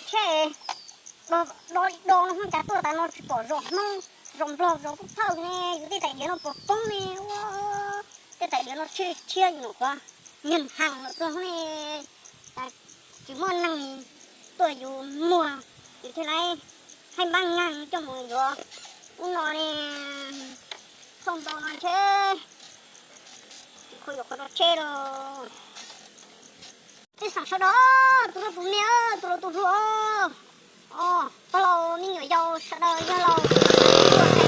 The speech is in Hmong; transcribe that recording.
Tsheb do do li do no hnub cas tuaj tas no tsis pom zos Hmoob, zos Nplog, zos Pub Thawj ne, yus tej tais diav no puas poob ne, ua tej tais diav no tshiab li tshiab yus nyuam qhuav nyeeg heev lawm txog ne, tsis muaj neeg tuaj yus muag, yus thiaj li haib npab nkeeg coj mus yuav ub no ne, thauj ntau no ntshe tsis khuv yuav qhov rau tsheb lauj. Tej xeem sawv daws, tus hlob tus me, tus laus tus hluas, pog laus me nyuam yaus sawv daws yawg laus,